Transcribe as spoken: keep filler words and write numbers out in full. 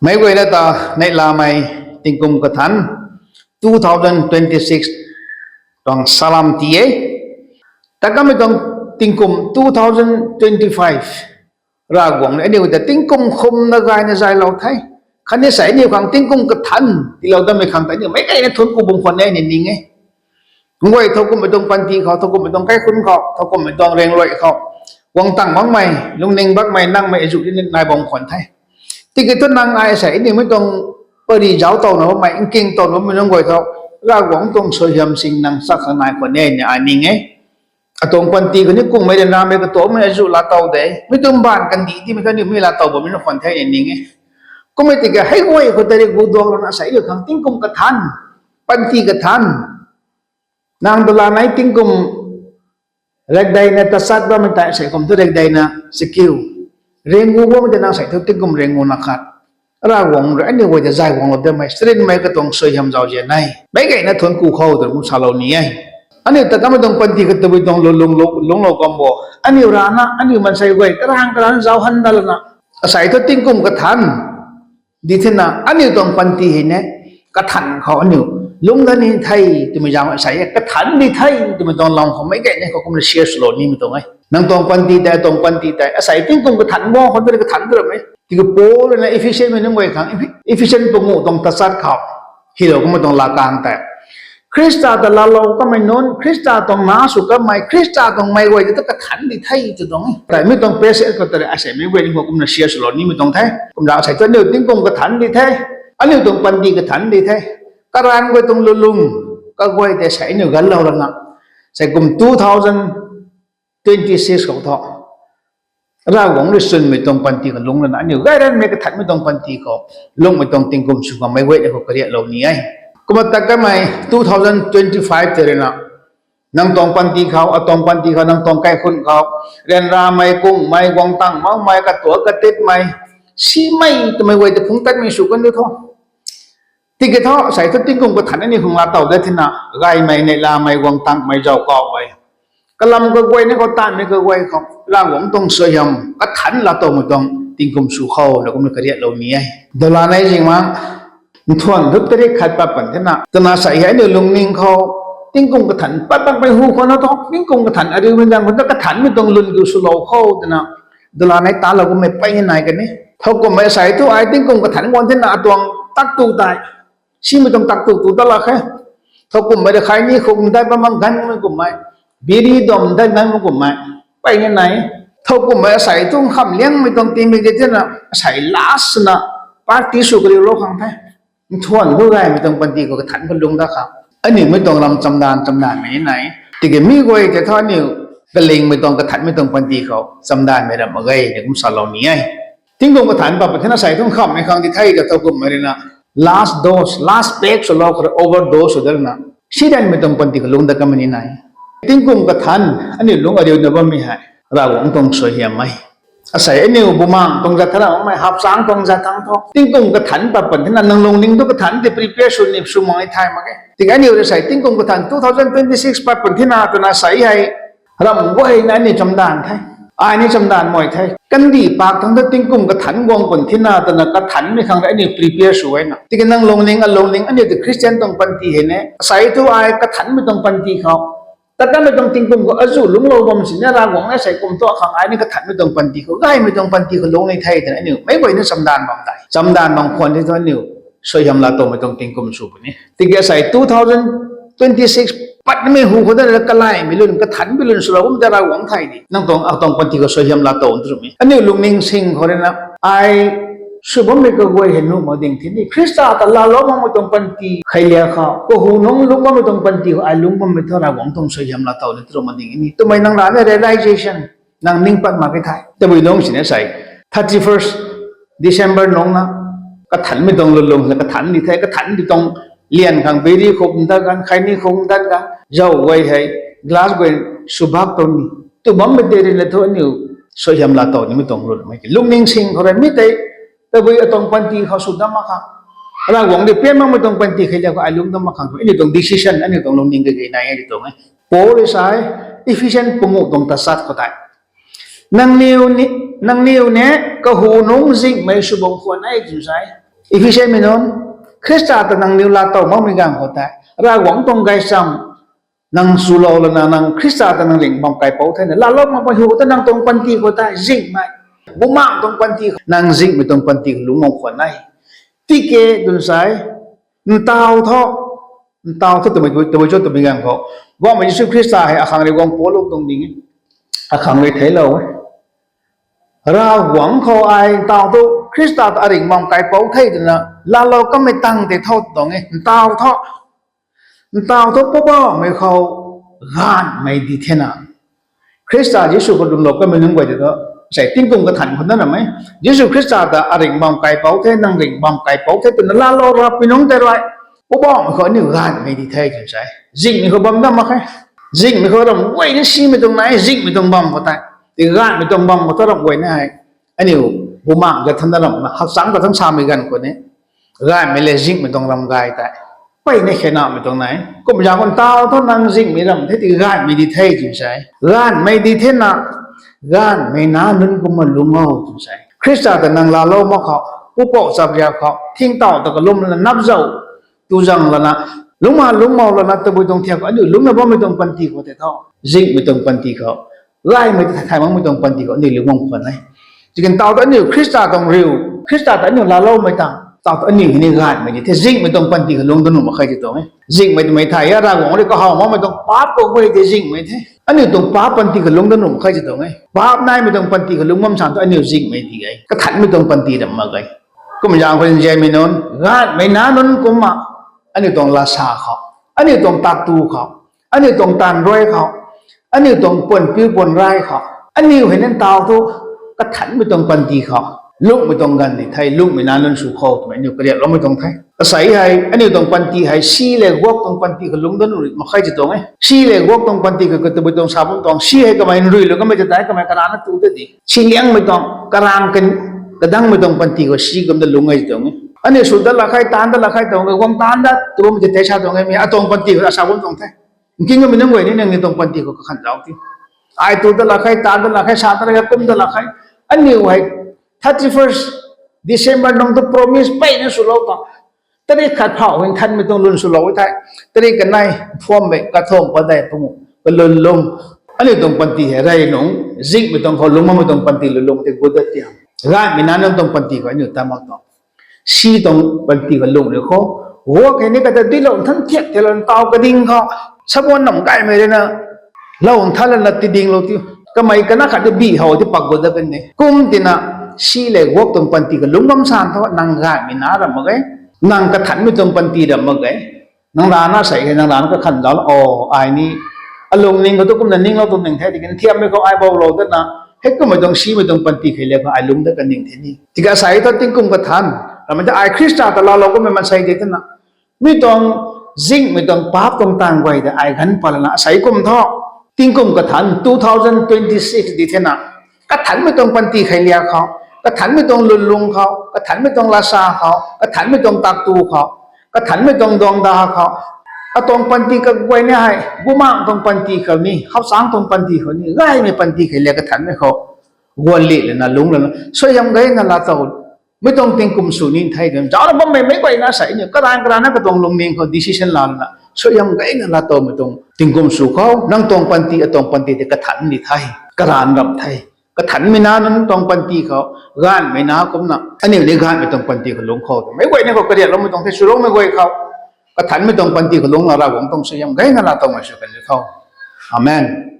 Meic guayna ta neihlamei tingkum kathanc two thousand twenty six tuang salam ti e. Takamei tuang tingkum two thousand twenty five Ravguangc rui aniu ta tingkum khumna gayna zaylou the. Khatni sa aniu khang tingkum kathanc tiilou datmei khang ta aniu meic gayna thuanc ku bam khwan e ni ning e. Nguay thowkumhmei tuang panty khou, thowkumhmei tuang kaikhunc khou, thowkumhmei tuang raengluai khou, guang tang makmei, lungning bakmei, nangmei azuh ni nai bam khwan the. Tiki thu nang ai sa aniu mei tuang pary zauc towna bammei, nking towna bammei nunc guay khou, Ravguangc tuang suaihiam sing nang chak khang nai khwan e ni ai ning e. Atuang panty khou ni kungmei ryanramei katuakmei azuh laatow de. Mi tuang baanv kandih timei kaniw mi laatow bammei na khwan the ni ning e. Kummei tiki hei guay khou tari gu duanglouna sa aniu khang tingkum kathanc, panty kathanc, nang dala nei tingkum rekdeina tachat bammei tei sei kum thu rekdeina chakiu, riangu bammei tei nang sei thu tingkum rianguna khat, Ravguangc rui aniu guay ta zay guanglou datmei, charynmei katuang suaihiam zauzian e. Meic gayna thuanc ku khou twna kum salou ni e. Aniu ta kamei tuang panty kha tabui tuang lung, lung, lung, lungclou kam bo. Aniu rana, aniu maansei guay karang karana zauc han dat lana, asei thu tingkum kathanc di thena, aniu tuang panty hei ne, kathanc khou aniu lungc dat ni the twmei zaeng asei e, kathanc di the twmei tuang lam khou meic gayna khou kumna share swlou nimei tuang e. Nang tuang panty tei, atuang panty tei, asei tingkum kathanc guang khou tari kathanc tu ram e. Tiki Paul rui na Ephesianmei nunc guay khang, Ephe-, Ephesian panguh tuang tachat khou hylou kummei tuang laakang tei, Khrista ta laalou kamei nunc, Khrista tuang na sw kamei, Khrista tuang mei guay tei tu kathanc di the tw tuang e. Tei mi tuang passage khou tari asei meic guay ni khou kumna share swlou nimei tuang the. Kumna asei thu aniu tingkum kathanc di the, aniu tuang panty kathanc di the. Karanv guay tuang lulung, kaguay tei sei aniu ganlou lana, sei kum two thousand twenty six khou thu Ravguangc rui chwnmei tuang panty khou lungc lana aniu gay ranmei kathanmei tuang panty khou lungcmei tuang tingkum sw khang meic guayna khou kariaklou ni e. Kumna ta kamei two thousand twenty five tei rui na, nang tuang panty khou, atuang panty khou, nang tuang kaikhunc khou, ryanramei, kungmei, guang tang makmei, katuak katitmei, simei twmei guay ta phungc tatmei sw kan du tho. Tiki thu sei thu tingkum kathanc aniu khang laatow de thena, gaymei, neihlamei, guang tangmei, zauc kaumei, kalam kaguay ni khou, taanvmei kaguay khou Ravguangc tuang suaihiam kathanc laatowmei tuang tingkum sw khou na kumna kariaklou ni e. Dala nei zing mak, nthuan thu tarik khat pat pan thena twna sei hei aniu lungning khou tingkum kathanc pat patmei hu khou na thu, tingkum kathanc ariumei zaeng khou ta kathanmei tuang lun kiu swlou khou twna dala nei talou kummei pey ni nai kan e. Thowkumhmei sei thu ai tingkum kathanc guang thena atuang taktu tei, simei tuang taktu tu ta lak khe. Thowkumhmei rui khaini khuk dat bam ganmei kummei, biri dam dat ganmei kummei pey ni nai. Thowkumhmei asei thu nkham liangmei tuang tingmik di thena, asei last na party sw kariulou khang the. Nthuan thu gaymei tuang panty khou kathanc khou lungc dat khang aniu mei tuang lam chamdanv chamdanvmei ni nai. Tiki mi guay tei thu aniu kalingmei tuang kathanmei tuang panty khou chamdanvmei ram mak ge ni kum salou ni e. Tingkum kathanc pat pan thena sei thu nkhamhmei khang di the ta thowkumhmei rui na last dose, last pack swlou khou rui overdose sw dat na, sidanmei tuang panty khou lungc dat kamei ni nai. Tingkum kathanc aniu lungc ariuna bammei hei Ravguangc tuang suaihiam e. Asei aniu bumaengc tuang zat thara makmei, hapchang tuang zat thangc thu tingkum kathanc pat pan thena nang lungning thu kathanc tei prepare sw ni sw mak e thay mak e. Tiki aniu rui sei tingkum kathanc two thousand twenty six pat pan thena twna sei hei ram guayna aniu chamdanv the. Ai ni chamdanv mei the. Kandih pak thangc thu tingkum kathanc guang pan thena twna kathanmei khang rui aniu prepare sw e na. Tiki nang lungning, alungning, aniu ta Christian tuang panty hei ne, asei thu ai kathanmei tuang panty khou, ta kamei tuang tingkum khou azuh lungclou bam sini Ravguangc na sei kum thu akhang ai ni kathanmei tuang panty khou, gaymei tuang panty khou lungc ni the twna aniu meic guayna chamdanv bam tei, chamdanv bam khwan di thu aniu suaihiam laatowmei tuang tingkum sw puni. Tiki asei two thousand twenty six patmei hu khou tei kalaymei lun, kathanmei lun swlou kum ta Ravguangc thei di nang tuang, atuang panty khou suaihiam laatow tu ram e. Aniu lungning sing khou rui na, ai sw bammei kaguay hei nuh mak ding thini, Khrista ta laalou makmei tuang panty kheiliak khou, kahu nungc lungc bammei tuang panty khou ai lungc bammei thu Ravguangc tuang suaihiam laatow ni tu ram mak ding ni twmei nang rana realization nang ning pat mak ke the. Tabui lungc sini sei thirty first December nungc na kathanmei tuang lulung na kathanc di the, kathanc di tuang lian khang biri khuk dat ganv, khaini khuk dat ganv, zauc guay hei glass guay sw bak tuang ni tw bammei tei rui na thu aniu suaihiam laatow nimei tuang lun mei ki lungning sing khou rui mi tei tabui atuang panty khou sw dat mak khang, Ravguangc di pian makmei tuang panty kheiliak khou ai lungc dat mak khang aniu tuang decision, aniu tuang lungning kage nai e di tuang e. Paul rui sa e, Ephesian panguh tuang tachat khou tei, nangniw ni, nangniw ni kahu nungc zingmei sw bam khwan e tw sa e. Ephesiamei nunc, Khrista ta nangniw laatow makmei ganv khou tei Ravguangc tuang gaychamv nang swlou lana nang Khrista ta nang ringh bam kaipouc thena laalou makmei hu ta nang tuang panty khou tei zinghmei, bumaengh tuang panty, nang zinghmei tuang panty khou lungc bam khwan e. Tiki dun sai, ntaw thu, ntaw thu twmei, twmei cho twmei ganv khou, Poubauhmei Jisu Khrista hei akhang rui guang paulou tuang ding e, akhang rui theiclou e. Ravguangc khou ai ntaw thu Khrista ta aringh bam kaipouc the twna laalou kanmei tang tei tho tuang e. Ntaw thu, ntaw thu Poubauhmei khou gaanhmei di thena, Khrista Jisu khou lwmlou kanmei nunc guay tei thu, sei tingkum kathan khou na ram e, Jisu Khrista ta aringh bam kaipouc the, nang ringh bam kaipouc the twna laalou rapui nungc tei rui, Poubauhmei khou aniu gaanhmei di the tw sai. Zinghmei khou bam dam mak khe. Zinghmei khou ramh guayna simei tuang nai, zinghmei tuang bam khou tei. Ti gaanhmei tuang bam khou thu ramh guayna hei, aniu bumaengh kathanc na ramhna, hakchangc kathanc samei ganv khou ni, gaanhmei le zinghmei tuang ram gay tei mpeyna khenamei tuang nai. Kumzaeng khou ntaw thu nang zinghmei ram the ti gaanhmei di the tw sai. Gaanhmei di thena, gaanhmei nac nunc kumna lungc o tw sai. Khrista ta nang laalou mak khou, pupouc chapriak khou, thingtauh ta kalum lana napzau tu zang lana, lungcma lungcmou lana tabui tuang thiak khou aniu lungcna bammei tuang panty khou tei tho, zinghmei tuang panty khou, gaymei ta thay makmei tuang panty khou aniu lungc bam khwan e. Tiki ntaw thu aniu Khrista tuang riu, Khrista ta aniu laaloumei tang, ntaw thu aniu hei ni gaanhmei di the, zinghmei tuang panty khou lungc dat nuh mak khe ti tuang e. Zinghmei twmei thay e, Ravguangc rui kahaw makmei tuang paap khou guay tei zinghmei the. Aniu tuang paap panty khou lungc dat nuh mak khe ti tuang e. Paap naimei tuang panty khou lungc bam san thu aniu zinghmei di e, kathanmei tuang panty ram mak e. Kumzaeng khou nzianmei nunc, gaanhmei nac nunc kumna, aniu tuang lasa khou, aniu tuang taktu khou, aniu tuang taanv rui khou, aniu tuang puan piu puan rai khou, aniu hei ni ntaw thu kathanmei tuang panty khou lungcmei tuang ganv di the, lungcmei nac nunc sw khou twmei aniu kariakloumei tuang the. Asei hei aniu tuang panty hei si le guak tuang panty khou lungc dat nuh mak khe ti tuang e. Si le guak tuang panty khou katabui tuang sa bam tuang, si hei kamei nruilou kamei ta tei kamei karana tu ta di, si liangmei tuang karang, kadangmei tuang panty khou si kumna lungc e ti tuang e. Aniu sw dat lak khe, taanv dat lak khe tuang e, guang taanv dat tu bammei ta tei sa tuang e, mi atuang panty khou asa bam tuang the. Nking kamei nunc guay ni nangniw tuang panty khou kakhan zauc ti. Ai tu dat lak khe, taanv dat lak khe, sa dat lak khe, kum dat lak khe. Aniu hei thirty first December nung tu promise mpeyna swlou ta, tarik khat phau hei nthanmei tuang lun swlou e thei, tarik kanei, mphuammei, kathumh, padeih, panguh, kalun lung, aniu tuang panty hei rey nung, zinghmei tuang khou lungc makmei tuang panty lun lung tei gut dat tiam, gaanhmei nac nunc tuang panty khou aniu ta mak tuang. Si tuang panty khou lungc riu khou, guak hei ni kata duilou nthan thiak theilou ntaw kading khou, sabuan nam gaymei rui na lou nthan lana tidinglou ti, kamei kana khat tu bih how ti pak gut dat kan e. Kum tina, si le guak tuang panty khou lungc bam san thu nang gaanhmei nac ram mak ge, nang kathanmei tuang panty ram mak ge. Nang rana sei hei nang rana kakhan zauc la, o, ai ni alungning khou tu kumna ninglou tuang ning the, tiki nthiammei khou ai boulou datna, heikummei tuang simei tuang panty khou le khou ai lungc dat kan ning the ni. Tiki asei thu tingkum kathanc ramei ta ai Khrista ta laalou kummei maansei de twna, mi tuang zinghmei tuang paap tuang taanv guay tei ai ganv pat lana asei kum thu, tingkum kathanc two thousand twenty six di thena, kathanmei tuang panty khou liak khou, kathanmei tuang lun lung khou, kathanmei tuang lasa khou, kathanmei tuang taktu khou, kathanmei tuang duangda khou, atuang panty kaguay ni hei bumaengh tuang panty khou ni, hauchangc tuang panty khou ni, gaymei panty khou liak kathanmei khou guan li lana lungc lana suaihiam gayna laatow, mei tuang tingkum sw ni the twna zaucna bammei meic guayna sei aniu karanv karanvna katuang lungning khou decision laa lana suaihiam gayna laatowmei tuang tingkum sw khou nang tuang panty atuang panty tei kathanc di the, karanv ram the. Kathanmei nac nunc tuang panty khou, gaanhmei nac kumna aniu ni gaanhmei tuang panty khou lungc khou twmei guay ni khou kariakloumei tuang the, swloumei guay khou, kathanmei tuang panty khou lungc la Ravguangc tuang suaihiam gayna laatowmei sw kan di tho. Amen.